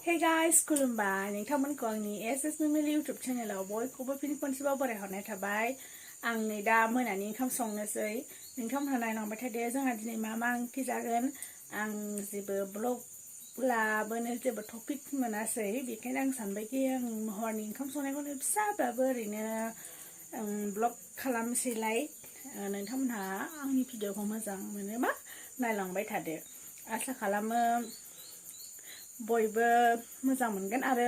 Hey guys, खुलुमबाय नोंथांमोनखौ आंनि Ssfamily YouTube channel आव बयखौबो फिन खनसेबाव बरायहरनाय थाबाय। आं नै दा मोनानि ओंखाम संनोसै। नोंथांमोनहा नायलांबाय थादो जोंहा दिनै मा ओंख्रि जागोन। आं जेबो ब्लग लाबोनो जेबो टपिक मोनासै, बेखायनो आं सानबायखि आं हरनि ओंखाम संनायखौनो फिसाब्लाबो ओरैनो ब्लग खालामसैलाय। नोंथांमोनहा आंनि भिडिअखौ मोजां मोनोबा नायलांबाय थादो। आसा खालामो बयबो मोजां मोनगोन आरो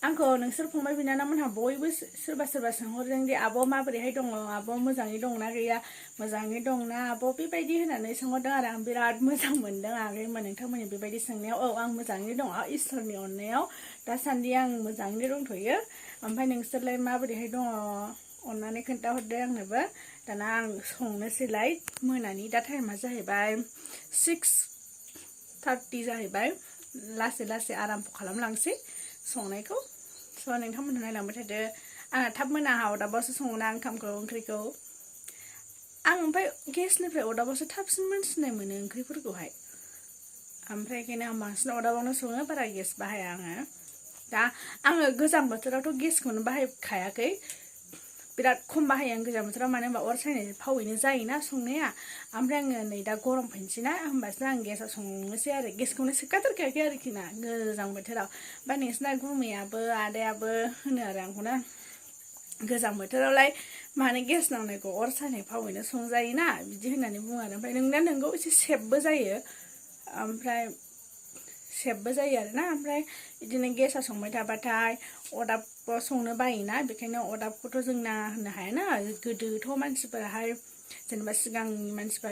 आंखौ नोंसोर फंबाय बिनानावमोनहा बयबो सोरबा सोंहरदों दि आब' माबोरैहाय दङ, आब' मोजाङै दंना गैया, मोजाङै दंना आब' बेबायदि होननानै सोंहरदों आरो आं बिराद मोजां मोनदों आगैमोन नोंथांमोननि बेबायदि सोंनायाव। औ आं मोजाङै दङ, इसोरनि अननायाव दासान्दि आं मोजाङैनो दंथ'यो। ओमफ्राय नोंसोरलाय माबोरैहाय दङ अननानै खोन्थाहरदो आंनोबो। दाना आं संनोसैलाय। मोनानि दा टाइमा जाहैबाय 6:30 जाहैबाय। लासै लासै आराम खालामलांसै संनायखौ। स' नोंथांमोनहा नायलांबाय थादो। आंहा थाब मोना अरदाबावसो सङोना ओंखामखौ ओंख्रिखौ। आं ओमफ्राय गेसनिफ्राय अरदाबावसो थाबसिन मोनसिननाय मोनो ओंख्रिफोरखौहाय। ओमफ्राय बेखायनो आं बांसिन अरदाबावनो सङो, बारा गेस बाहाया आङो। दा आङो गोजां बोथोरावथ' गेसखौनो बाहायखायाखै, बिराद खम बाहायो आं गोजां बोथोराव। मानो होनबा अर सायनाय फावैनो जायोना संनाया। ओमफ्राय आङो नै दा गरम फैनोसै ना, होमबासो आं गेसाव संनोसै आरो गेसखौनो सोखाथारखायाखै आरोखि ना गोजां बोथोराव। ओमफ्राय नोंसिना गुमैयाबो आदायाबो होनो आरो आंखौना गोजां बोथोरावलाय मानो गेस नांनायखौ, अर सायनाय फावैनो संजायोना बिदि होननानै बुङो आरो। ओमफ्राय नोंना नोंगौ एसे सेफबो जायो, ओमफ्राय सेफबो जायो आरोना। ओमफ्राय बिदिनो गेसाव संबाय थाबाथाय अरदाबाव संनो बायोना, बेखायनो अरदाबखौथ' जों ना होननो हायाना। गोदोथ' मानसिफोराहाय जेनेबा सिगांनि मानसिफ्रा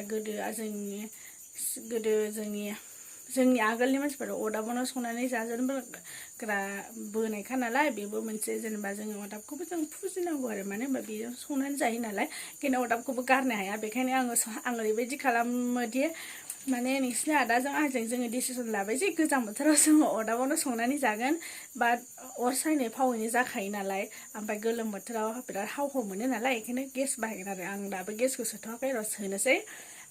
जोंनि आगोलनि मानसिफोरा अरदाबावनो संनानै बोनायखा नालाय, बेबो मोनसे जेनेबा जोङो अरदाबखौबो जों फुजिनांगौ आरो। मानो होनबा बेजों संनानै जायो नालाय, ओंखायनो अरदाबखौबो गारनो हाया। बेखायनो आं ओरैबायदि खालामोदि माने नोंसिनि आदाजों आंजों जोङो डिसिसन लाबाय जे गोजां बोथोराव जोङो अरदाबावनो संनानै जागोन। बाट अर सायनाय फावैनो जाखायो नालाय। ओमफ्राय गोलोम बोथोराव बिराद हाव मोनो नालाय, बेखायनो गेस बाहायगोन आरो। आं दाबो गेसखौ सोथ'वाखै, र' सोनोसै।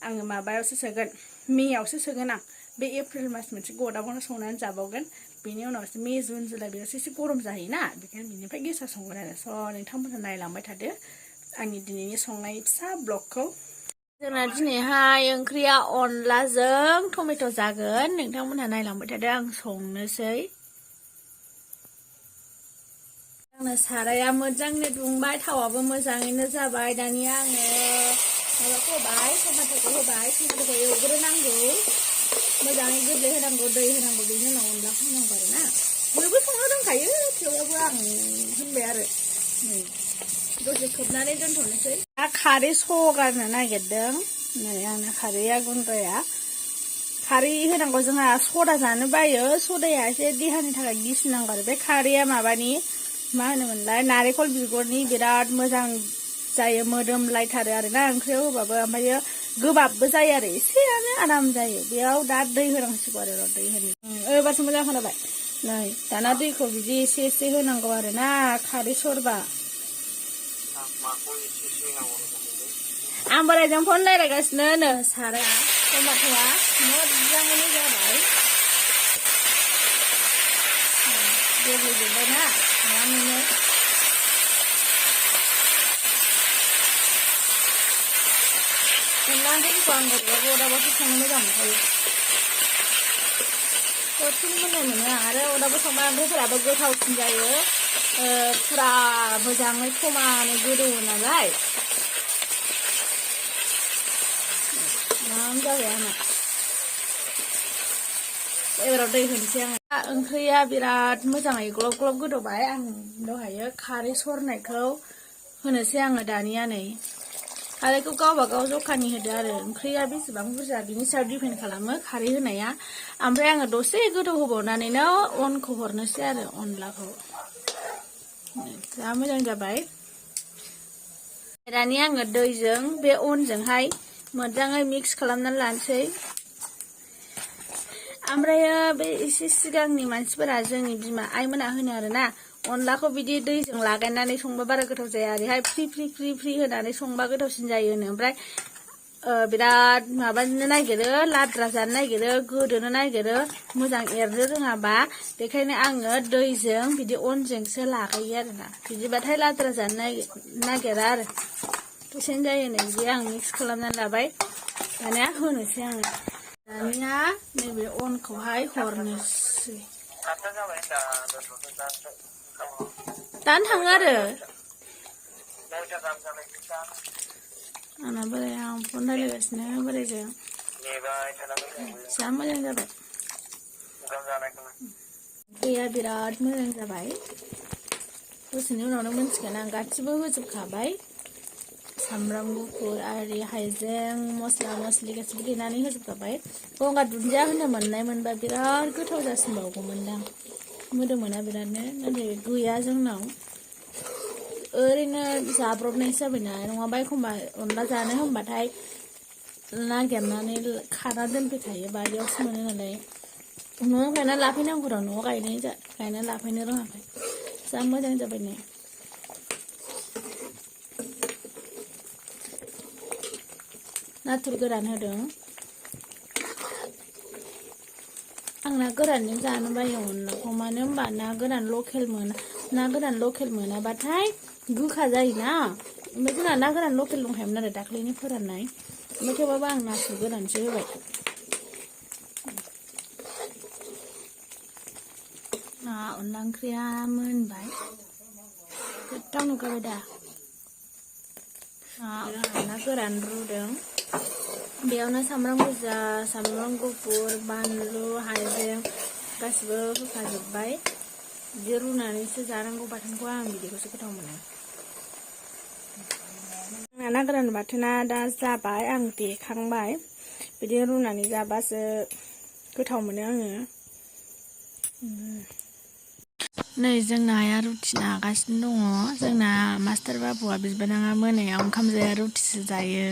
आङो माबायावसो सोगोन, मेआवसो सोगोन आं। बे एप्रिल मास मोनसेखौ अरदाबावनो संनानै जाबावगोन। बेनि उनावसो मे, जुन, जुलाइ बेयावसो एसे गरम जायोना, बेखायनो बिनिफ्राय गेसाव संगोन आरो। स' नोंथांमोनहा नायलांबाय थादो आंनि दिनैनि संनाय फिसा ब्लगखौ। जोंना दिनैहाय ओंख्रिया अनलाजों टमेट' जागोन। नोंथांमोनहा नायलांबाय थादो, आं संनोसै। आंना साराया मोजाङैनो दुंबाय, थावाबो मोजाङैनो जाबाय। दानिया आङो माबाखौ होबाय, टमेट'खौ होबाय। टमेट'खौ एवग्रोनांगौ, मोजाङै गेब्लेहोनांगौ, दै होनांगौ, बेनि उनाव अनलाखौ होनांगौ आरो ना। बयबो संनो रोंखायो, थेवब्लाबो आं होनबाय आरो। नै दसे खोबनानै दोनथ'नोसै। दा खारै सगारनो नागिरदों। नै आंना खारैया गुन्द्राया। खारै होनांगौ, जोंहा सदा जानो बायो। सदाया एसे देहानि थाखाय गिसिनांगौ आरो। बे खारैया माबानि मा होनोमोनलाय, नारेंखल बिगुरनि, बिराद मोजां जायो, मोदोमलायथारो आरोना ओंख्रियाव होबाबो। ओमफ्रायो गोबाबबो जायो आरो, एसेयानो आराम जायो। बेयाव दा दै होनांसिगौ आरो, दै होनो एबारसो मोजां खोनाबाय। नै दाना दैखौ बिदि एसे होनांगौ आरो ना खारै सरबा। आं बोरायजों फन रायज्लायगासिनो नो। साराया टमेट'आ मोजाङैनो जाबाय, गेब्लेजोब्बाय ना आरामैनो। अनला ओंख्रिखौ आं अरदाबावसो संनो मोजां मोनखायो, दसेनो मोननाय मोनो आं। आरो अरदाबाव संबा ओंख्रिफोराबो गोथावसिन जायो, फुरा मोजाङै समानै गोदौओ नालाय। आराम जाबाय आंना। एबाराव दै होनोसै आङो। ओंख्रिया बिराद मोजाङै ग्लब ग्लब गोदौबाय। आं दहायो खारै सरनायखौ होनोसै आङो दानिया। नै खारैखौ गावबा गाव जखानि होदो आरो, ओंख्रिया बेसेबां बुरजा बिनि सायाव दिपेन्ड खालामो खारै होनाया। ओमफ्राय आङो दसे गोदौ होबावनानैनो अनखौ हरनोसै आरो, अनलाखौ। जा मोजां जाबाय। दानिया आङो दैजों बे अनजोंहाय मोजाङै मिक्स खालामनानै लानोसै। ओमफ्रायो बे एसे सिगांनि मानसिफोरा, जोंनि बिमा आइमोना होनो आरोना, अनलाखौ बिदि दैजों लागायनानै संबा बारा गोथाव जाया, ओरैहाय फ्रि फ्रि फ्रि फ्रि होनानै संबा गोथावसिन जायो होनो। ओमफ्राय बिराद माबानो नागिरो लाद्रा जानो नागिरो गोदोनो नागिरो मोजां एरनो रोङाबा बेखायनो आङो दैजों बिदि अनजोंसो लागायो आरोना बिदिबाथाय लाद्रा जानो नागिरा आरो दसेनो जायो नै बिदि आं मिक्स खालामनानै लाबाय दानिया होनोसै आङो दानिया नैबे अनखौहाय हरनोसै दानो थाङो आरो आंना बोराय आं फन रायलायगासिनो बोरायजों जा मोजां जाबाय दैया बिराद मोजां जाबाय दसेनि उनावनो मोनसिगोन आं गासिबो होजोबखाबाय सामब्राम गुफुर आरि हाइजें मस्ला मस्लि गासिबो देनानै होजोबखाबाय गंगार दुन्दिया होनो मोननाय मोनबा बिराद गोथाव जासिनबावगौमोनदां मोदोमोना बिरादनो नाथाय गैया जोंनाव ओरैनो जाब्रबनायसो जाबायना नङाबा एखमबा अनला जानो होनबाथाय नागिरनानै खाना दोनफैखायो बारियावसो मोनो नालाय न'आव गायना लाफैनांगौ र' न'आव गायना लाफैनो रोङाखै जा मोजां जाबाय नै नाथुर गोरान होदों आं ना गोरानजों जानो बायो अनलाखौ मानो होनबा ना गोरान लकेल मोनाबाथाय गोखा जायोना ओमफ्राय जोंना ना गोरान लकेल दंखायोमोन आरो दाख्लैनि फोराननाय ओमफ्राय थेवबाबो आं नाथुर गोरानसो होबाय अनला ओंख्रिया मोनबाय गोथाव नुखाबाय दा ना गोरान रुदों बेयावनो सामब्राम गोजा सामब्राम गुफुर बानलु हाइजें गासिबो होखाजोब्बाय बिदि रुनानैसो जानांगौ बाथोनखौ आं बिदिखौसो गोथाव मोनो ना गोरान बाथोना दा जाबाय आं देखांबाय बिदि रुनानै जाबासो गोथाव मोनो आङो नै जोंना आइया रुटि नागासिनो दङ जोंना मास्टार बाबुआ बिबोनाङा मोनायाव ओंखाम जाया रुटिसो जायो